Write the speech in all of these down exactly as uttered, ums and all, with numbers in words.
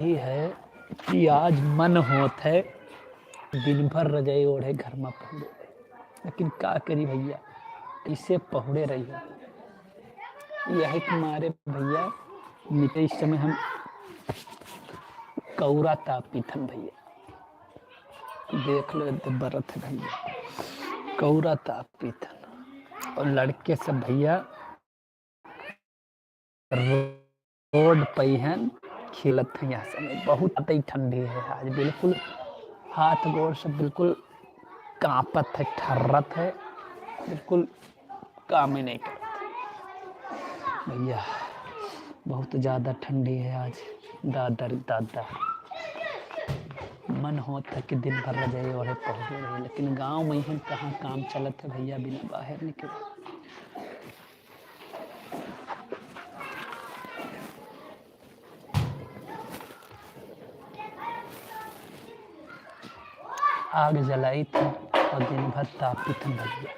यही है कि आज मन होत है दिन भर रजाई ओढ़े घर मा पहुड़े रहे, लेकिन का करी भइया, कैसे पहुड़े रही हो। यही के मारे भइया, मिटे इस समय हम कौरा ताप पीथन भइया, देख लो, एकदम बरत है भइया, कौरा ताप पीथन। और लड़के सब भइया रोड पे हन, खेलत हैं यहाँ समय। बहुत ज्यादा ही ठंडी है आज, बिल्कुल हाथ गोड़ सब बिल्कुल कांपत है, ठर्रत है, बिल्कुल काम ही नहीं करत। भइया, बहुत ज्यादा ठंडी है आज, दादा रे दादा। मन होत है कि दिन भर रजाई ओढ़े पहुड़े रहे, लेकिन गाँव में ही कहाँ काम चलत है भइया, बिना बाहर निकले। आग जलाइत है और दिन भर तापित है भइया।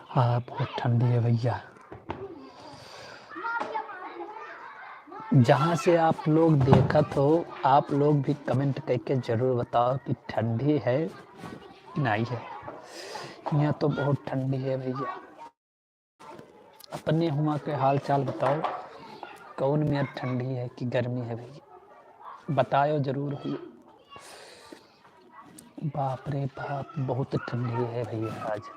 हाँ, बहुत ठंडी है भइया। जहाँ से आप लोग देखत हो, आप लोग भी comment करके जरूर बताओ कि ठंडी है कि नहीं है। यहाँ तो बहुत ठंडी है भइया। अपने हुआँ के हाल चाल बताओ, कौन मेर ठंडी है कि गर्मी है भइया, बतायो जरूर भइया। बाप रे बाप, बहुत ठंडी है भइया आज।